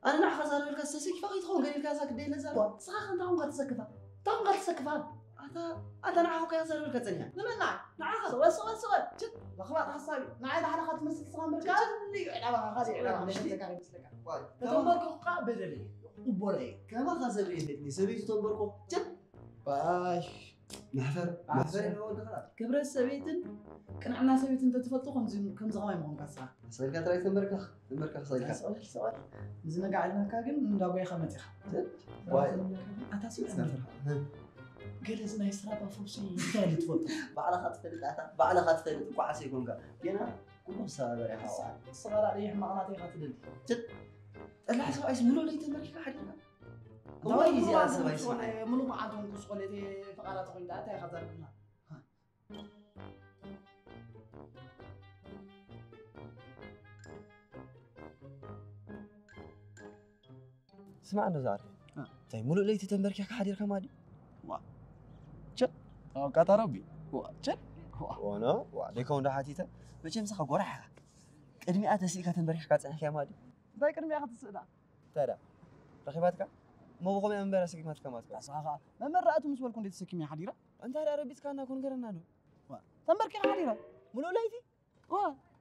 ኣነ ንዓኻ ዛረበልካ ተሰኪፋ ከይትኸውን ገለ ኢልካ እዛ ክደይ ነዛ። ዋ፣ ንስኻ ከ እንታይ ኾንካ ተሰክፋ? እንታይ ኾንካ ተሰክፋ? ኣታ፣ ኣታ ንዓኻ እኮ እያ ዛረበልካ ጸኒሓ። ንመን ንዓይ? ንዓኻ ዶ? ወስቕ፣ ወስቕ፣ ችት፣ ለኽባጥ ሓሳብ እዩ። ንዓይ ዳሕና ኻብ ትመስል ስኻ ምርካ? ችት፣ እዩ ዕላማኻ፣ ካልእ ዕላማ፣ ምሽቲ? መሸተካ ይመስለካ። ዋይ፣ ተተንበርኩ ኸዓ በደል እዩ። እቦ እዩ። ከማኻ ሰብ የድልየትኒ፣ ሰበይቱ ተንበርኩ። ችት። ዋይ። መሕፈር፣ መሕፈር መሕፈር። ኢኻ ወዲ ኸዓ። ክብረት ሰበይትን ቅንዕና ሰበይትን እንተትፈልጦ ከምዚ፣ ከምዚ ኸማይ ምኾንካ ንስኻ። ኣስቒልካ ጥራይ ተንበርክኽ፣ ተንበርክኽ ኣስቒልካ። ኣስቕል፣ ኣስቕል። ንዝነጋዕ ኢልናካ ግን እንዳጎይኻ መጺኻ። ዋይ። ኣታ ስምዕ፣ እ። ገለ እዚ ናይ ስራባ ፈውሲ እንታይ ኢሉ ትፈልጦ? ባዕልኻ ትፈልጥ ኣታ፣ ባዕልኻ ትፈልጥ እኳ ዓሰ ይኮንካ። ገና ኩሉ ክሰባበር ኢኻ። ንስኻ ደኣ ሕማቕ ናተይ ኢኻ ትደሊ። ትጥ-፣ ጠላዕ ሰብኣይስ ምሉእ ለይቲ ተንበርኪኻ ሓዲርካ? እንታይ እዋይ፣ ግዜ ምሉእ ኣሰብ መዓልቲ ኣይስማዕን። ዝኾነ፣ ምሉእ መዓልቲ እውን ክስቆል እቲ ፈቓዳ ተኾይኑ ደኣ እንታይ ኢኻ ትዛረብ ዘለኻ? ስማዕ እንዶ ዝዓርከይ። እ። እንታይ ሙሉእ ለይቲ ተንበርኪኽካ ሓዲርካ ማዲ? ዋ። ቸ። ኣብ ቃጣ ረቢ። ዋ፣ ቸ። ዋ። ወኖ፣ ዋ፣ ደይከውን ዶ ሓቲተ? መቸም ስኻ ጎራሕ ኢኻ። ቅድሚኣ ተሲእካ ተንበርኪኽካ ጸኒሕካ ማዲ? እንታይ ቅድሚኣ ክትስእዳ? እንታይ ደኣ? ረኺባትካ? እሞ ብኸመይ መንበራ ሰኪማትካ ማለት? ንስኻ ኸኣ መመረኣቱ ምስ በልኩ እንዴት ተሰኪመ ሓዲረ? እንታይ ደኣ ረቢጽካና ኮን ገረና ዶ? ዋ፣ ተንበርኪኻ ሓዲረ? ሙሉእ ለይቲ? ዋ።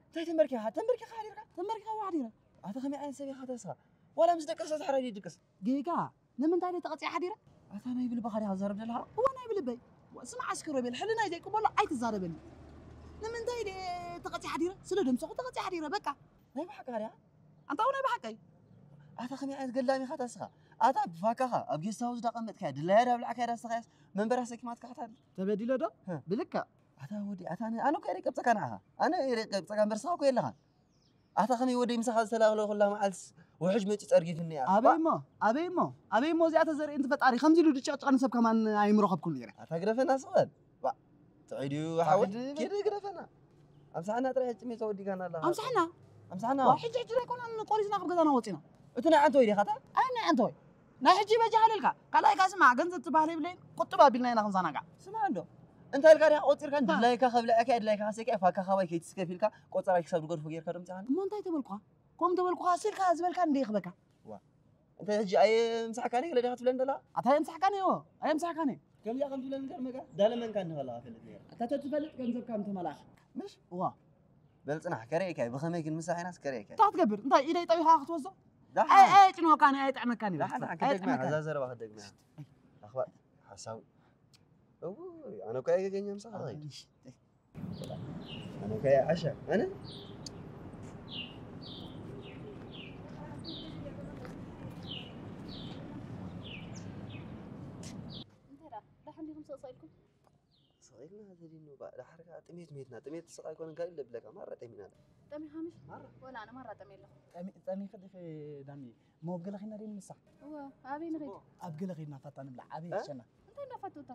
እንታይ ተንበርኪኻ? ተንበርኪኻ ሓዲርካ? ተንበርኪኻ ሓዲረ። ኣታ ከመይ ዓይነት ሰብ ኢኻ ተስኻ? ዋላ ምስ ደቀሰ ተሓራይ ድቅስ? ጌጋ። ንምንታይ ደይ ተቐጺዐ ሓዲረ? ኣታ ናይ ብልብኻ ዲኻ ትዛረብ ዘለኻ? እዋ ናይ ብልበይ። ዋ፣ ስማዕ ኣስከሮ ቤል፣ ሕልናይ ዘይቅበሎ ኣይትዛረበኒ። ንምንታይ ደይ ተቐጺዐ ሓዲረ? ስለ ደምሰኹ ተቐጺዐ ሓዲረ፣ በቃ። ናይ ብሓቂ ዲኻ? ኣንታ እውን ናይ ብሓቀይ። ኣታ ከመይ ዓይነት ገላሚ ኢኻ ተስኻ? ኣታ ብፋካኻ ኣብ ጌስት ሃውስ ዳቐመጥካያ፣ ድላያ ዳብላዕካያ ዳስተኻያስ መንበራ ሰኪማትካ ክትሓድር? ተበዲለ ዶ? ህ። ብልክዕ። ኣታ ወዲ፣ ኣታ ኣነ፣ ኣነ እኮ እየ ደይቀብጸካ ንዓኻ። ኣነ እየ ደይቀብጸካ እምበር ንስኻ እኮ የለኻን። ኣታ ከመይ ወደይ ምሳኻ ዝተላእኽለ ኩላ መዓልትስ ውሕጅ መጺኡ ጸርጊፍኒ እያ። ኣበይ እሞ፣ ኣበይ እሞ፣ ኣበይ እሞ እዚኣ ተዘርእንቲ ፈጣሪ ከምዚ ኢሉ ድጨቅጨቀኒ ሰብ ከማን ኣይምረኸብኩን ነይረ። ኣታ ግደፈና ስቕ በል። ባ፣ ጥዑይ ድዩ ሓወይ? ኣታ ግደፈ-፣ ኪድ ግደፈና። ኣምሳሕና ጥራይ ሕጂ ሜታ ወዲጋና ኣለኻ። ኣምሳሕና? ኣምሳሕና? ዋ፣ ሕጂ ሕጂ ኣይኮነን ቆሪስና ካብ ገዛና ወጺና። እቲ ናይ ዓንተወይ ዲኻ እታ? ኣይ ናይ ዓንተወይ። ናይ ሕጂ በጃ ሃለልካ። ካልኣይ ከኣ ስማዕ፣ ገንዘብ ትበሃል የብለይን፣ ቁጥብ ኣቢልና ኢና ክንዘናጋዕ። ስማዕ እንዶ፣ እንታይ ኢልካ ዲኻ ቆጺርካ፣ ታ። ድላይካ ከብልዐካ፣ ድላይካ ከሰኪ፣ ፋካ ካባይ ከይትስከፍ ኢልካ፣ ቆጸራይ ክሳብ ዝገድፎ ጌርካ ዶ ምጻኻ? እሞ እንታይ ተበልኩኻ? ከምኡ ተበልኩኻ፣ ስልካ ዝበልካ እንደ ይኽበካ። ዋ። እንታይ ሕጂ ኣየምሳሕካኒ ገለ ዲኻ ትብለኒ ደላ? ኣታ ኣየምሳሕካኒ እዮ፣ ኣየምሳሕካኒ። ከምዚኣ ከም ትብለኒ ገርመካ፣ ዳለመንካ እንደ ከለኻ ፈልጥ ነይረ። ኣታ ተትፈልጥ ገንዘብካ ምተመላእካ። ምሽ? እዋ። በል ጽናሕ፣ ከርእየካ እየ። ብኸመይ ግን ምሳሕ ኢናስ ከርእየካ እየ። እንታይ ክትገብር? እንታይ ኢደይ ጠቢኻ ክትወስዶ? ዳሓን። ኣይ፣ ኣየጭንወካን፣ ኣየጥዕመካን እዩ። ዳሓን፣ ኣየጥዕመካን። ክደግማ እያ። እዛ ዘረባ ክደግማ እያ። ኣኽባእ፣ ሓሳዊ። እውይ፣ ኣነ እኮ እየ ገገኛ ምሳኻ ኸይድ። እሺ። ኣነ እኮ እየ ዓሻ፣ ኣነ። ኢልና ተዲኑ ባ ድሓር ከኣ ጥሜት ሜትና ጥሜት ስቕ ኣይኮነን ካልእ ለብለካ ማራ ጠሚና። ጠሚኻ ምሽ? ማራ። ወላ ኣነ ማራ ጠሜ ኣለኹ። ጠሚ- ጠሚኺ ዲኺ ዳኒ? ሞብ ገለ ኺና ደይ ንምሳ? እወ፣ ኣበይ ንኸይድ? ኣብ ገለ ኺድና ፋታ ንብላዕ ዓበይ እ? ይሸና። እንታይ እንዳፋትኡታ?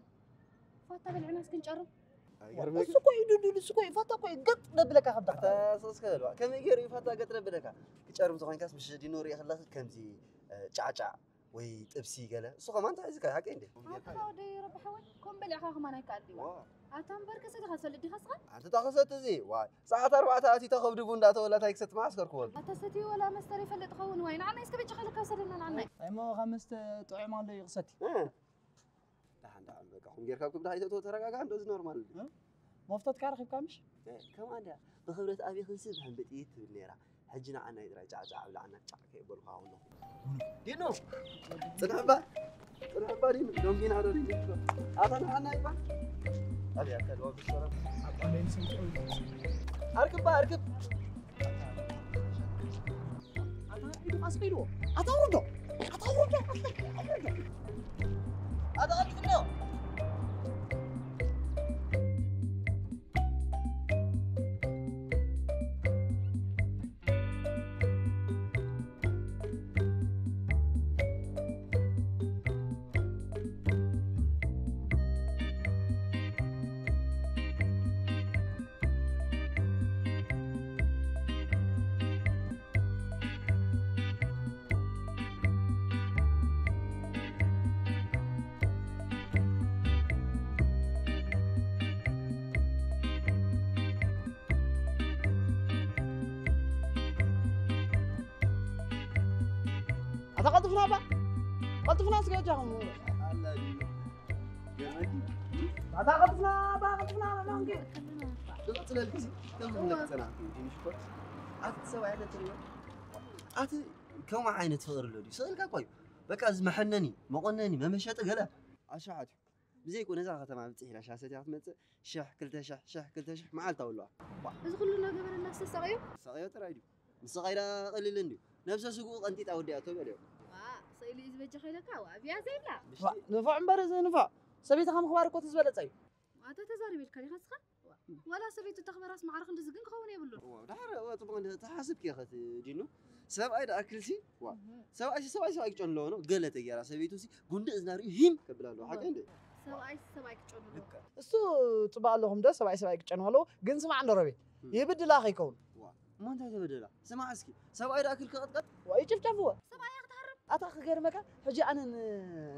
ፋታ በልዕናስ ክንጨርም። ኣይገርመክ? እሱ እኮ እዩ ዱዱል፣ እሱ እኮ እዩ ፋታ እኮ እዩ ገጥ ነብለካ ካብ ኣታ ደኻ። ስቕስ ከበል ባ ከመይ ገይሩ እዩ ፋታ ገጥ ነብለካ? ክጨርም ዝኾንካስ ምሽ ዲኖ ሪኢ ከለኺ ከምዚ እ፣ ጫዕጫዕ ወይ ጥብሲ ገለ እሱ ኸማን እንታይ ሒዝካ ሓቂ እንዴ? ኣታ ወደይ ረቢ ሓወይ ኮም በሊዕኻ ኸማን ኣይከኣል ድዩ? ዋ። ኣታ እምበር ከሰቲ ኸሰል ዲኻ ስኻ? ኣንቲ ታኸሰት እዚ ዋይ ሰዓት ኣርባዕተ ኣቲታ ከብዲ ቡን እንዳተወላት ኣይክሰት ማዓስ ከርክወል። ኣታ ሰቲ ወላ መስተ ይፈልጥ ኸውን ዋይ ንዓናይ እስከ በጃ ኸልካ ሰደና ንዓናይ። ኣይ ሞ ኸ መስተ ጥዑም ኣሎ እዩ ክሰቲ። እ። ደሓን ደሓን በቃ ኹም ጌርካ ክብዳ ኣይተእትዎ ተረጋጋ እንዶ እዚ ኖርማል እንዲ። እ? መፍቶትካ ረኺብካ ምሽ? እ፣ ከምኣ እንድያ ብኽብረት ኣብይ ክንስብ ሕምብጢት ትብል ነይራ። ሕጂ ንዓናይ ጥራይ ጫዕጫዕ ኣብላዕና ጫዕ ከየበልኩ ኣለኹ። ዲኖ ጽንሕባ ጽንሕባ ዲኖ ዶንጊና ዶ ዲኖ ኣታ ንዓና ይባ ኣብያ ከልዋ ብሰራ ኣቋለይ ሰምቶ ኣርክባ ኣርክብ ኣታ ኢዱ ኣስቂሉ ኣታ ውርዶ ኣታ ውርዶ ኣታ ውርዶ ኣታ ቀልጥፍሎ ኣታ ቀልጥፍና ባ ቀልጥፍና ስጋጃኹም ኣላ ድዩ? ገርመኪ? ኣታ ቀልጥፍና ባ ቀልጥፍና ባ እንዴ? ዝቐጽለልኪ ሲ ከም ዝብለኪ ጸናሕኪ እዩ፣ ትንሽ እኮ። ኣቲ ሰብኣይ ኣለ ትሪኦ? ኣቲ ከምኡ ዓይነት ፍቕሪ ኣሎ ድዩ? ስቕ ኢልካ እኮ እዩ። በቃ እዚ መሐነኒ፣ መቖነኒ፣ መመሸጢ ገለ ኣሽሓት እዩ። ብዘይኮነ እዛ ከተማ ብጽሕ ኢላ ሻሂ ሰትያ ክትመጽእ ሽሕ፣ ክልተ ሽሕ፣ ሽሕ፣ ክልተ ሽሕ መዓልታዊ ኣለዋ። ዋ። እዚ ኩሉ እናገበረ እናስተሳቐዮ? ሳቐዮ ጥራይ ድዩ? ንስኻ ኢላ ቀሊል እንድዩ። ነብሰ ስግኡ ቀንጢጣ ወዲኣቶ በልዮ። ዋ፣ ስእሊ እዩ ዝበጃ ከይለካ፣ ዋ፣ ኣብያ ዘይብላ። ብሽቲ ንፉዕ እምበር እዚ ንፉዕ። ሰበይትኻ ምኽባር እኮ እቲ ዝበለጸ እዩ። ኣታ ተዛሪበልካ ዲኻ ንስኻ? ዋ፣ ዋላ ሰበይቱ ተኽበራስ ማዕረ ክንድዚ ግን ክኸውን የብሉን። ዋ፣ ድሓር፣ ዋ፣ ጽቡቕ እንደ ተሓስብኪ ኢኻ እቲ ዲኑ። ሰብኣይ ደኣ ክልሲ፣ ዋ። እህ። ሰብኣይ፣ ሰብኣይ፣ ሰብኣይ ክጨኑ ኣለዎ ነው። ገለ ተገይራ ሰበይቱ ሲ ጉንዲ እዝና ርእዩ ሂም ከብል ኣለዎ። ሓቂ እንደ? ሰብኣይ፣ ሰብኣይ ክጨኑ ኣለዎ። ልክዕ። እሱ ጽቡቕ ኣለኹም ዶ ሰብኣይ፣ ሰብኣይ ክጨኑ ኣለዎ። ግን ስማዕ እንዶ ረቤ፣ እም። ይብድላ ከይከውን። ዋ፣ እሞ እንታይ ተበደላ? ስማዕ እስኪ፣ ሰብኣይ ደኣ ክል ክቕጥቀጥ? ዋ፣ ይጭፍጨፍዎ። ሰብኣይ እያ ክትሃርም። ኣታ ክገርመካ፣ ሕጂ ኣነን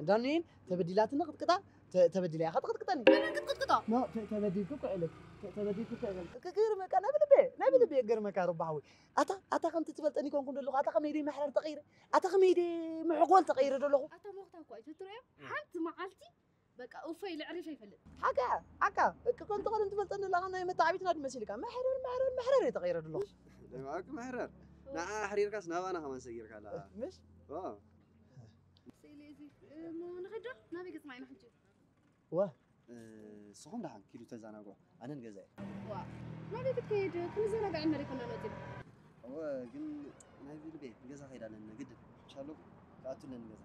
ዳኑየን ተበዲላትኒ ቅጥቅጣ፣ ተ-፣ ተበዲላ ኢኻ ትቕጥቅጠኒ። ንመን ክትቅጥቅጦ? ኖ፣ ተ-፣ ተበዲልኩ እኮ ኢለክ፣ ተ-፣ ተበዲልኩ እኮ ኢለክ። ክገርመካ፣ ናይ ብልቤ፣ ናይ ብልቤ ገርመካ፣ ሩባ ሓወይ። ኣታ፣ ኣታ ከምቲ ትፈልጠኒ ኮንኩ እንደለኹ፣ ኣታ ከመይ ደይ መሕረር ተቐይረ፣ ኣታ ከመይ ደይ ምሕጎል ተቐይረ ደለኹ። ኣታ ሞኽታ እኮ ኣይትትርእዮ? ሓንቲ መዓልቲ በቃ፣ ኡፈይ ኢለ ኣዕሪፈ ኣይፈልጥ። ሓቃ፣ ሓቃ፣ እቅ ኮን ትኸልን ትፈልጠኒ ኣለኻ፣ ናይ መተዓቢትና ድመሲልካ። መሕረር፣ መሕረር፣ መሕረር እየ ተቐይረ ደለኹ። ናይ ብሓቂ መሕረር። ንዓ ኣሕሪርካስ ናባና ከማን ሰጊርካ ኣለኻ። ምሽ? ዋ። ስእሊ እዚ፣ እሞ ንኸዶ ናበይ ገጽና ኢና ሕጂ? ዋ። እ፣ ንስኹም ደሓን ኪዱ ተዘናግዑ፣ ኣነ ንገዛ እየ። ዋ። ናበይ ክትከይድ? ክንዘናጋዕ እምበር ኣይኮናን ወጺና። እወ፣ ግን ናይ ብልቤ ንገዛ ከይድ ኣለኒ ግድን። ሻሎ፣ ክኣቱ ኣለኒ ገዛ።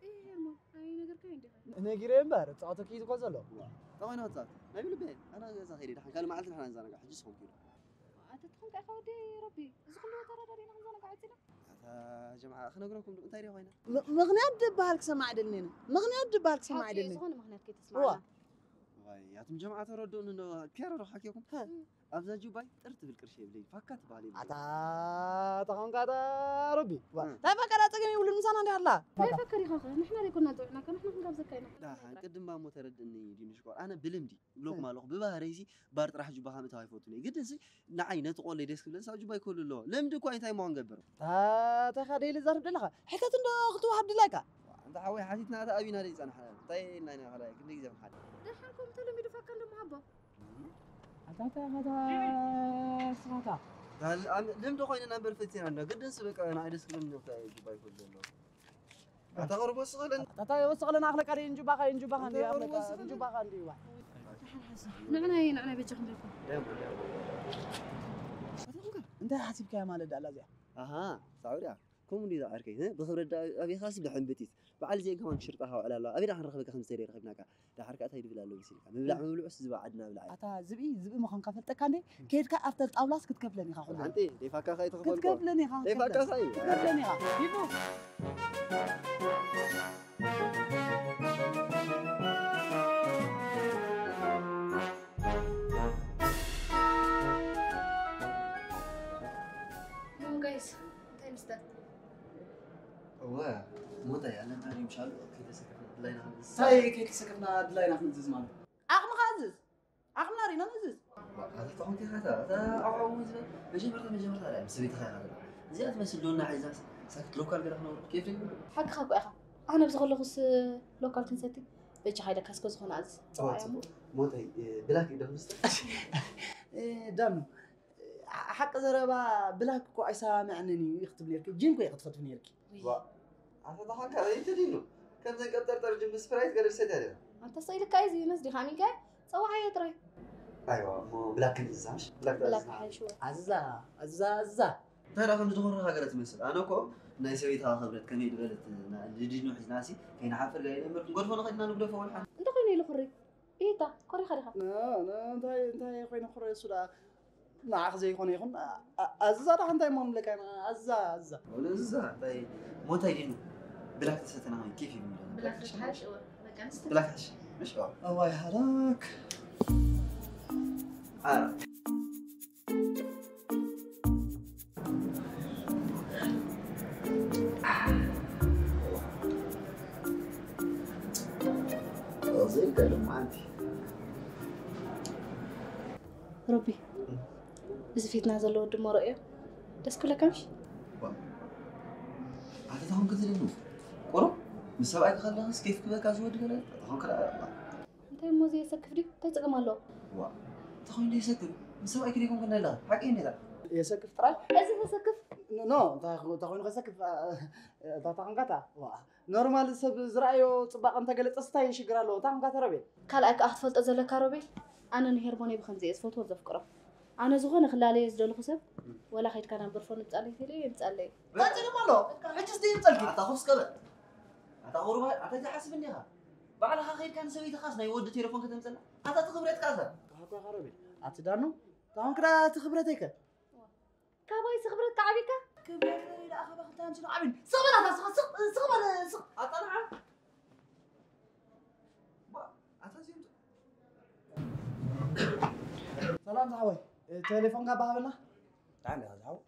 እይ፣ ሄርሞን፣ ኣይነገርካዮን ዲኻ? ነጊረ እምበር፣ ጸዋታ ኪዱ እኮ ዘሎ። ዋ፣ እንታይ ኮይና ክጻወት? ናይ ብልቤ፣ ኣነ ገዛ ከይደ፣ ደሓን ካልእ መዓልቲ ንሕና ንዘናጋዕ፣ ሕጂ ንስኹም ኪዱ። ኣታ ትኾንካ ኢኻ ወዲ ረቢ፣ እዚ ኩሉ ተረዳዲእና ክንዘናጋዕ ወጺና? ኣታ ጀምዓ፣ ክነግረኩም ዶ፣ እንታይ ድያ ኮይና? ም-፣ ምኽንያት ድበሃል ክሰማዕ ኣይደልንን። ምኽንያት ድበሃል ክሰማዕ ሓቂ እዩ፣ ኣይደልንን። ዝኾነ ምኽንያት ከይተስማዕና። እዋ። ዋይ፣ ኣቱም ጀምዓ ተረድኡኒ እንዶ፣ ኪያሮ ዶ ሓኪኹም? ሃ። ኣብዛ ጁባይ ጥር ትብል ቅርሺ የብለይን፣ ፋካ ትበሃል የብለይን። ኣታ፣ ተኾንካ ኣታ ረቢ። ዋ፣ እም። እንታይ ፋካ ዳ ጸገም የብሉን፣ ምሳና እንዲያ ኣላ። ናይ ፋካ። ፋካ ዲኻ ኸ? ንሕና ዘይኮና ዝጸውዕናካ፣ ንሕና ክንጋብዘካ ኢና። ዳሓን ቅድም ባሞ ተረድእኒ ዲኑ ሽኮር። ኣነ ብልምዲ፣ ብሎኩም እም። ኣለኹ፣ ብባህረይሲ ባር ጥራሕ ጁባ ካብ ምእታው ኣይፈቱን እየ። ግድንሲ ንዓይ ነቲ ቆለይ ደስ ክብለኒ ሳብ ጁባ ይከሉ ኣለዎ። ልምዲ እኳ እንታይ እሞ ክንገብር? ኣታ፣ እንታይ ኢኻ ደይሊ ዛርብ ደለኻ? ሕተት እንዶ ክትወሃብ ድላይካ? ኣንታ ሓወይ ሓቲትና እታ ኣቢና ደይ ጸናሕና። እንታይ ኢልና ኢና ካልኣይ ክንደይ ግዜ ክንሓት? ደሓን ከምኡ ተለሚዱ ፋካ እንዶ ምሃቦ። ኣታ፣ ኣታ፣ ኣታ፣ ስኻታ። ዳል-፣ ኣም-፣ ልምዲ ኮይንና እምበር ፈቲና እንዶ። ግድንሲ በቃ ንዓይ ደስ ክብለኒ እኮ ጁባ ይከሉ ኣለዎ። ኣታ ቁርብ ወስኸለን። ኣታ ወስኸለን ኣኽለቃ ደይ እንጁባኻ፣ እንጁባኻ እንዲ ኣኽለቃ፣ እንጁባኻ እንዲ ዋ። ንዕናይ፣ ንዕናይ በጃ ክንደልኩም። እንታይ ሓሲብካያ ማለት ዳላ እዚኣ? ኣሃ፣ ሳዑድያ። ከምኡ እንዲዩ ዝዓርከይ፣ እ? ብኽብረት ደኣ ኣቢኻሲ ብሕምብቲት። በዓል እዚአን ከማን ክሽርጣኻ ውዕል ኣለዋ። ኣበይ ደኣ ክንረኽበካ ከም ዝተደይ ረኺብናካ? ደሓር ከኣ እንታይ ድብል ኣሎ መሲልካ? ምብላዕ ምብልዑስ ዝብኢ ዓድና ብልዓ። ኣታ ዝብኢ፣ ዝብኢ ምዃንካ ፈልጠካ እንዴ? ከይድካ ኣብተን ጣውላስ ክትከፍለን ኢኻ ኩሉ። ሓንቲ ደይፋካ ኸኣ እዩ ተኸፈልኮ። ክትከፍለን ኢኻ፣ ደይፋካ ክትከፍለን። ኸኣ እዩ። ክትከፍለን ኢኻ። ሂቡ። ኖ ጋይስ፣ እንታይ ንስታት? እወ፣ ሞታይ ኣለና ድዩ? ምሻሉ ከይተሰከፍና ድላይና ክንእዝዝ። እንታይ ከይተሰከፍና ድላይና ክንእዝዝ ማለት? ዓቕምኻ እዝዝ። ዓቕምና ርኢና ንእዝዝ። ዋ፣ ኣታ ተኾንኪ ኢኻ፣ ኣታ፣ ኣታ፣ ዓቕሙ እውን ዝበል። መጀመርታ፣ መጀመርታ፣ ኣላ፣ ምስ ሰበይትኻ ኢኻ። እዚኣ ትመስል ዶና ሒዛ፣ ሳክት ሎካል ገለ ክነብሩ፣ ኬፍ ዘይብሉ። ሓቅኻ እኮ ኢኻ። ኣነ ኣብዚ ከለኹስ ሎካል ክንሰቲ፣ በጃኻ ኢለካ እስከ ዝኾነ ኣዝዝ። ዋ፣ ጸዋዕ እያ እሞ። ጽቡቕ። ሞታይ፣ እ፣ ብላክ ደም ዝስተ? እ፣ ዳኑ፣ ሓቂ ዘረባ ብላክ እኮ ኣይሰማምዐንን እዩ ክትብል ነርኪ። ጂን እኮ ኢኺ ክትፈትዊ ነርኪ። ዋ፣ ኣፈታሓካ ዘይትድኑ። ከምዘን ቀብጠርጠር ጅም ስፕራይት ገለ ዝሰትያ ደላ። ኣንተ ሰኢልካ እዩ ዝይመስ ዲኻ ሚካኤል? ጸዋዓዮ ጥራይ። ኣይዋ፣ እሞ ብላክ ክንእዝዛ፣ ምሽ? ብላክ ብላክ ተእዝዝና። ሓይሽ ወ። ኣዝዛ፣ ኣዝዛ፣ ኣዝዛ። እንታይ ደኣ ከምዚ ዝኾንካ ገለ ትመስል? ኣነ እኮ ናይ ሰበይትኻ ክብረት ከመይ ዝበለት ና-፣ ልድኑ ሒዝናሲ ከይንሓፍር ገለ እምበር ክንገድፎ ንኽእል ኢና ንግደፎ ወልሓ። እንተ ኾይኑ ኢሉ ኩሪ። ኢታ፣ ኮሪኻ ዲኻ? ና፣ ና፣ እንታይ፣ እንታይ ኮይነ ኩሪ እሱ ደኣ? ንዓኽ ዘይኮነ ይኹን፣ ኣ-፣ ኣ-፣ ኣዝዛ ደኣ እንታይ እሞ ንብለካ ኢና? ኣዝዛ፣ ኣዝዛ። ወለ ኣዝዛ፣ እንታይ ሞታይ ዲኑ? ብላክ ተሰተና ኸም ኬፍ ይብሉ። ብላክ ሓሽ፣ እወ፣ በቃ ንስተ። ብላክ ሓሽ፣ ምሽ፣ እወ። እዋይ ሃላክ። ኣረ። ዘይገርም ኣንቲ። ሮቢ፣ እዚ ፊትና ዘሎ ወዲ እሞ ረእዮ። ደስ ክብለካ ምሽ? ዋ። ኣታ ተኾንክ ትደግሞ? ቁሩብ ምስ ሰብኣይካ ከለኻስ ኬፍ ክበካ ዝወዲ ገለ? ኣታ ተኾንክ ደኣ፣ ዋ። እንታይ እሞ እዚ የሰክፍ ድዩ? እንታይ ጸገም ኣለዎ? ዋ። እንታይ ኮይኑ የሰክፍ? ምስ ሰብኣይኪ ደይኮንክ እንዳ ኣለኻ? ሓቂ እዩ ነታ። የሰክፍ ጥራይ? እዚ ተሰክፍ? ኖ፣ እንታይ ኾ-፣ እንታይ ኮይኑ ከሰክፍ? አ፣ አ፣ እታ ተኾንካ እታ? ዋ። ኖርማል ሰብ ዝረኣዮ ጽባቐ እንተገለጸስ እንታይ ሽግር ኣለዎ? እንታይ ኾንካ ተረቤ? ካልኣይ ከኣ ክትፈልጦ ዘለካ ሮቤል፣ ኣነ ንሄርሞን እየ ብኸምዚ እየ ዝፈትዎን ዘፍቅሮን። ኣነ ዝኾነ ክላለዮ ዝደለኹ ሰብ፣ ወላ ከይድካ ናብ ብርፎ ንብጻለይ ተይለዮ የምጻለይ። እንታይ ጸገም ኣሎ? ሕጅስ ደይ ይምጸልኪ? ኣታ ኹስ ቀበል። ኣታ ቁሩባይ፣ ኣታ እንታይ ትሓስብ እንዲኻ? ባዕልኻ ከይድካ ንሰበይትኻስ ናይ ወዲ ቴሌፎን ከተምጸላ? ኣታ እቲ ክብረትካ እዛ። ኣታ እኮ ኢኻ ሮቤል። ኣቲ ዳኑ፣ ታሁን ክዳ እቲ ክብረተይ ከ? ካባይ ስኽብረት ከዓቢካ? ክብረት ደኣ ካባኺ እንታይ ኣምሲሉ ዓቢን? ስቕ በል ኣታ፣ ስቕ፣ ስቕ፣ ስቕ በል፣ ስቕ። ኣጣልዓ። ባ፣ ኣታ እዚኦም ሰላም ዝሓወይ፣ ቴሌፎንካ ባሃበና? ደሓን ዲኻ ዝሓወይ?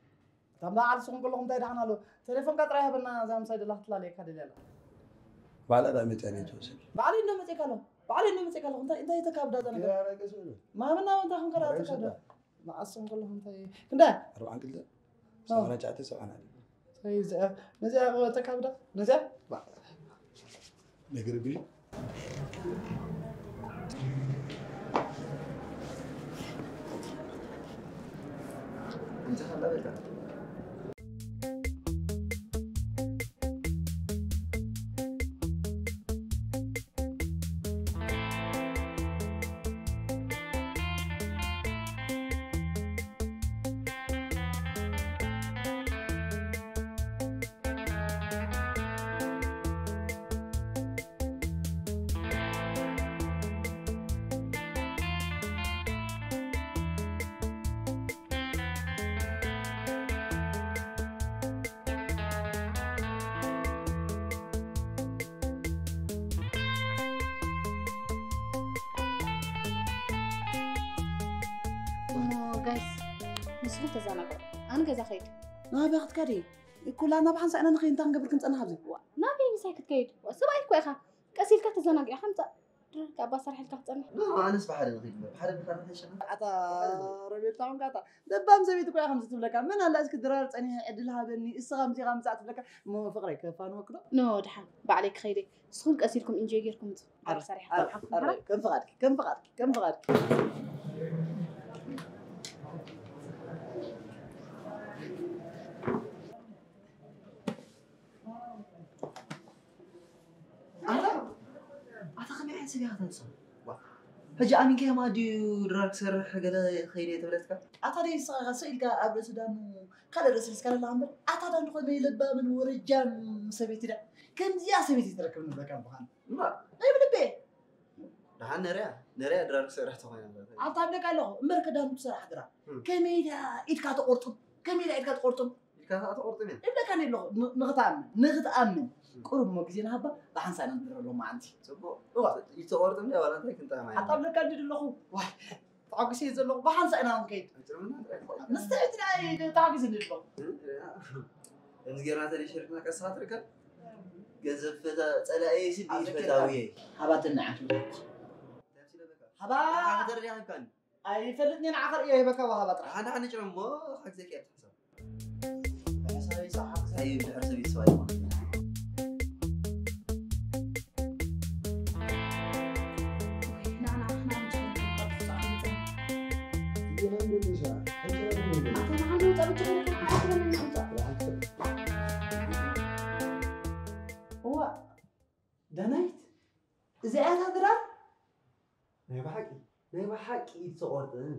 እታ እምበኣር ንስኹም ከለኹም እንታይ ደሓን ኣሎ? ቴሌፎንካ ጥራይ ሃበና፣ እዛ ምሳይ ደላ ክትላለየካ ደልያ ኣላ። ባዕላ ደኣ መፅያ ነይ ትወስድ። ባዕለይ እንዶ መፅየካ ኣለኹ። ባዕለይ እንዶ መፅየካ ኣለኹ። እንታይ፣ እንታይ ተካብዳ እዛ ነገር? ጌራ ረቀስ በሉ። ማመና እንታይ ኾንካ ደኣ ራእይ ተካብዳ? ሰዳ። መዓስ ኾን ከለኹም እንታይ? ክንደይ? ኣርባዓን ክልተ፣ ኣዎ። ሰብዓን ትሽዓተ፣ ሰብዓን ሓደ። ሰይ፣ እዚኣ፣ ነዚኣ ተካብዳ? ነዚኣ? ባ-፣ ነገር ቢ-፣ እንተ ኸላ በልካ። እሞ ጋይስ፣ ንስኹም ተዘናግዑ። ኣነ ገዛ ኸይድ። ናበይ ክትከዲ? ኩላና ብሓንሳእ ኢና ንኸይድ፣ እንታይ ክንገብር ክንጸንሕ ኣብዚ? ዋ፣ ናበይ ምሳይ ክትከይድ? ዋ፣ ሰብኣይ እኮ ኢኻ። ቀስ ኢልካ ተዘናጊዕካ ምጻእ። ድራር ከኣ ኣባ ሰሪሕልካ ክጸንሕ። ኖ፣ ኣነስ ብሓደ ንኸይድ እምበር፣ ብሓደ ምኻድ ንኸይሸና። ኣታ ሮቤል፣ ታውን ካታ ለባም ሰበይቲ እኮ እያ ከምዚ ትብለካ። መን ኣላ እስኪ ድራር ጸኒሐ ዕድል ሃበኒ፣ እስኻ ኣምጺኻ ምጻእ ትብለካ። እሞ ፍቕረይ፣ ከፋንወኪ ዶ? ኖ፣ ደሓን ባዕለይ ክኸይድ እየ። ንስኹም ቀስ ኢልኩም ኢንጆይ ጌርኩም ምጹ። ኣረ፣ ሰሪሓ ኣረ፣ ክበልዓኩም ኣረ፣ እምበር። ከም ፍቓድኪ፣ ከም ፍቓድኪ፣ ከም ፍቓድኪ። ኣታ፣ ኣታ ከመይ ዓይነት ሰብ ኢኻ ተንስእ? ዋ። ሕጂ ኣሚንካዮማ ድዩ ድራር ክሰርሕ ገለ ከይደ ተብለትካ? ኣታ ደይ ንስኻ ኢኻ ስቕ ኢልካ ኣብ ርእሲ ዳኑ ካልእ ርእሲ ሒዝካ ለላ እምበር፣ ኣታ ዳኑ ከመይ ለባምን ወረጃን ሰበይቲ ድያ? ከምዚኣ ሰበይቲ ትረክብ ንብለካ ምዃን። እምባ። ናይ ብልቤ። ደሓን ነርያ፣ ነርያ ድራር ክሰርሕ ተኾይና። ኣታ ብለካ ኣለኹ፣ እምበር ከዳኑ ክሰርሕ ድራር። እም። ከመይ ኢልካ ኢድካ ተቖርጥም? ከመይ ኢልካ ኢድካ ተቖርጥም? ኢልካ ከኣ ተቖርጥም እየ። እብለካ ኣለኹ፣ ን-፣ ንኽትኣምን፣ ንኽትኣምን። እም። ቁሩብ እሞ ግዜ ንሃባ፣ ብሓንሳእ ኢና ንድረሎም መዓንቲ። ጽቡቕ። እዋ። ኢድ ተቖርጥም ድያ ዋላ እንታይ ክንጠዕማ ኢና? ኣታ ብለካ እንዲ ኣለኹ። ዋይ፣ ተዓጒሰ እየ ዘለኹ፣ ብሓንሳእ ኢና ንከይድ። ኣጭርምና ጥራይ ትኾን። ንስተ ሕጂ ንዓይ ተዓጒሰ እንዲ ኣለኹ። እም፣ እያ። ከምዚ ጌርና ተደይ ሸሪፍና ቀስኻ ትርከብ። ገንዘብ ፈታ-፣ ጸላኤ ስዲ ኣዘኪርካ። ፈታዊ እየ። ሃባትን ንዓት ይብለካ። እንታይ ሲለ በቃ? ሃባ! ንዓኻ ተረዲኻ ይብካኒ። ኣይፈልጥን እየ፣ ንዓኻ ርእዮ ይህበካ ወሃባ ጥራሕ። ሓንቲ ሓንቲ ጭረ እሞ ሓግዘኪ እያ ትሕሰብ። ብሕሳብ ይስሓብ። ኣይ፣ ድሕሪ ሰብ ይስዋ ይኾን። እዋ፣ ዳናይት፣ እዚኣ እያ እታ ድራር? ናይ ብሓቂ፣ ናይ ብሓቂ ኢድ ተቖርጥን።